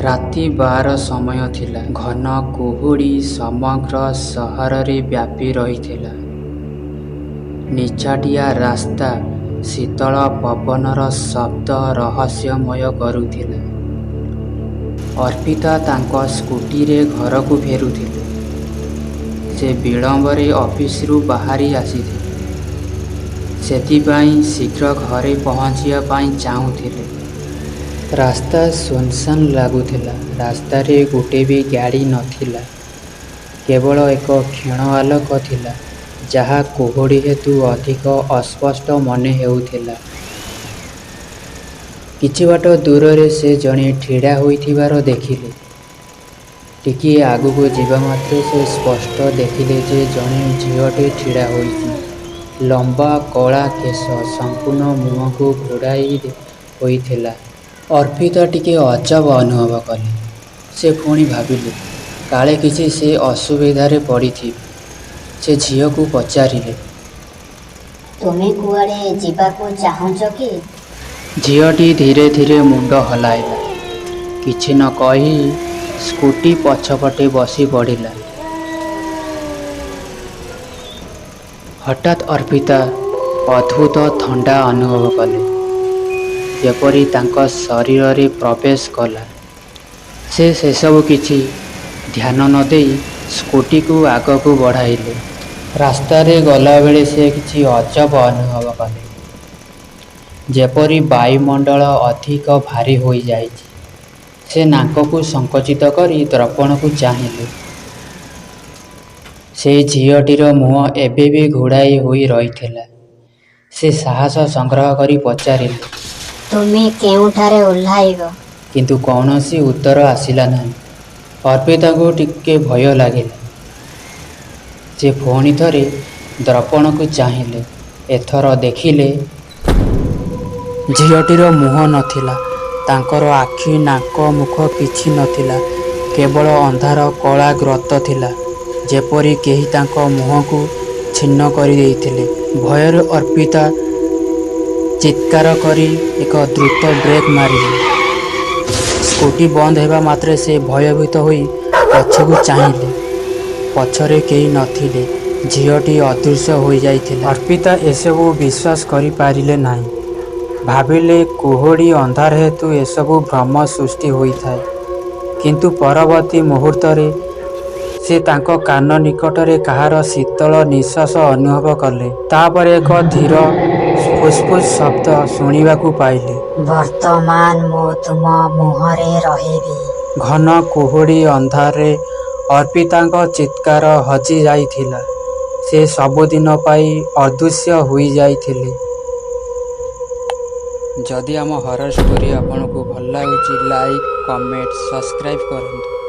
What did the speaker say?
ରାତି 12 ସମୟ ଥିଲା। ଘନ କୁହୁଡ଼ି ସମଗ୍ର ସହରରେ ବ୍ୟାପି ରହିଥିଲା। ନିଛାଟିଆ ରାସ୍ତା ଶୀତଳ ପବନର ଶବ୍ଦ ରହସ୍ୟମୟ କରୁଥିଲା। ଅର୍ପିତା ତାଙ୍କ ସ୍କୁଟିରେ ଘରକୁ ଫେରୁଥିଲେ। ସେ ବିଳମ୍ବରେ ଅଫିସରୁ ବାହାରି ଆସିଥିଲେ, ସେଥିପାଇଁ ଶୀଘ୍ର ଘରେ ପହଞ୍ଚିବା ପାଇଁ ଚାହୁଁଥିଲେ। ରାସ୍ତା ଶୂନଶାନ ଲାଗୁଥିଲା। ରାସ୍ତାରେ ଗୋଟେ ବି ଗାଡ଼ି ନଥିଲା। କେବଳ ଏକ କ୍ଷୀଣ ଆଲୋକ ଥିଲା, ଯାହା କୁହୁଡ଼ି ହେତୁ ଅଧିକ ଅସ୍ପଷ୍ଟ ମନେ ହେଉଥିଲା। କିଛି ବାଟ ଦୂରରେ ସେ ଜଣେ ଛିଡ଼ା ହୋଇଥିବାର ଦେଖିଲେ। ଟିକିଏ ଆଗକୁ ଯିବା ମାତ୍ରେ ସେ ସ୍ପଷ୍ଟ ଦେଖିଲେ ଯେ ଜଣେ ଝିଅଟେ ଛିଡ଼ା ହୋଇଛି। ଲମ୍ବା କଳା କେଶ ସମ୍ପୂର୍ଣ୍ଣ ମୁହଁକୁ ଘୋଡ଼ାଇ ହୋଇଥିଲା। ଅର୍ପିତା ଟିକେ ଅଜବ ଅନୁଭବ କଲେ। ସେ ପୁଣି ଭାବିଲେ, କାଳେ କିଛି ସେ ଅସୁବିଧାରେ ପଡ଼ିଥିବେ। ସେ ଝିଅକୁ ପଚାରିଲେ, ତୁମେ କୁଆଡ଼େ ଯିବାକୁ ଚାହୁଁଛ କି? ଝିଅଟି ଧୀରେ ଧୀରେ ମୁଣ୍ଡ ହଲାଇଲା। କିଛି ନ କହି ସ୍କୁଟି ପଛପଟେ ବସି ପଡ଼ିଲା। ହଠାତ୍ ଅର୍ପିତା ଅଦ୍ଭୁତ ଥଣ୍ଡା ଅନୁଭବ କଲେ, ଯେପରି ତାଙ୍କ ଶରୀରରେ ପ୍ରବେଶ କଲା। ସେ ସେସବୁ କିଛି ଧ୍ୟାନ ନ ଦେଇ ସ୍କୁଟିକୁ ଆଗକୁ ବଢ଼ାଇଲେ। ରାସ୍ତାରେ ଗଲାବେଳେ ସେ କିଛି ଅଜବ ଅନୁଭବ କଲେ, ଯେପରି ବାୟୁମଣ୍ଡଳ ଅଧିକ ଭାରୀ ହୋଇଯାଇଛି। ସେ ନାକକୁ ସଙ୍କୁଚିତ କରି ଦର୍ପଣକୁ ଚାହିଁଲେ। ସେଇ ଝିଅଟିର ମୁହଁ ଏବେ ବି ଘୋଡ଼ାଇ ହୋଇ ରହିଥିଲା। ସେ ସାହସ ସଂଗ୍ରହ କରି ପଚାରିଲେ, ତୁମେ କେଉଁଠାରେ ଓହ୍ଲାଇବ? କିନ୍ତୁ କୌଣସି ଉତ୍ତର ଆସିଲା ନାହିଁ। ଅର୍ପିତାଙ୍କୁ ଟିକେ ଭୟ ଲାଗିଲା। ସେ ପୁଣି ଥରେ ଦର୍ପଣକୁ ଚାହିଁଲେ। ଏଥର ଦେଖିଲେ, ଝିଅଟିର ମୁହଁ ନଥିଲା। ତାଙ୍କର ଆଖି, ନାକ, ମୁଖ କିଛି ନଥିଲା। କେବଳ ଅନ୍ଧାର କଳା ଗର୍ତ୍ତ ଥିଲା, ଯେପରି କେହି ତାଙ୍କ ମୁହଁକୁ ଛିନ୍ନ କରିଦେଇଥିଲେ। ଭୟରେ ଅର୍ପିତା ଚିତ୍କାର କରି ଏକ ଦ୍ରୁତ ବ୍ରେକ୍ ମାରିଲେ। ସ୍କୁଟି ବନ୍ଦ ହେବା ମାତ୍ରେ ସେ ଭୟଭୀତ ହୋଇ ପଛକୁ ଚାହିଁଲେ। ପଛରେ କେହି ନଥିଲେ। ଝିଅଟି ଅଦୃଶ୍ୟ ହୋଇଯାଇଥିଲା। ଅର୍ପିତା ଏସବୁ ବିଶ୍ୱାସ କରିପାରିଲେ ନାହିଁ। ଭାବିଲେ, କୁହୁଡ଼ି ଅନ୍ଧାର ହେତୁ ଏସବୁ ଭ୍ରମ ସୃଷ୍ଟି ହୋଇଥାଏ। କିନ୍ତୁ ପରବର୍ତ୍ତୀ ମୁହୂର୍ତ୍ତରେ ସେ ତାଙ୍କ କାନ ନିକଟରେ କାହାର ଶୀତଳ ନିଃଶ୍ୱାସ ଅନୁଭବ କଲେ। ତାପରେ ଏକ ଧୀର ଫୁସ୍ଫୁସ୍ ଶବ୍ଦ ଶୁଣିବାକୁ ପାଇଲେ। ବର୍ତ୍ତମାନ ମୁଁ ତୁମ ମୁହଁରେ ରହିବି। ଘନ କୁହୁଡ଼ି ଅନ୍ଧାରରେ ଅର୍ପିତାଙ୍କ ଚିତ୍କାର ହଜିଯାଇଥିଲା। ସେ ସବୁଦିନ ପାଇଁ ଅଦୃଶ୍ୟ ହୋଇଯାଇଥିଲେ। ଯଦି ଆମ ହରର ଷ୍ଟୋରି ଆପଣଙ୍କୁ ଭଲ ଲାଗୁଛି, ଲାଇକ୍, କମେଣ୍ଟ, ସବସ୍କ୍ରାଇବ୍ କରନ୍ତୁ।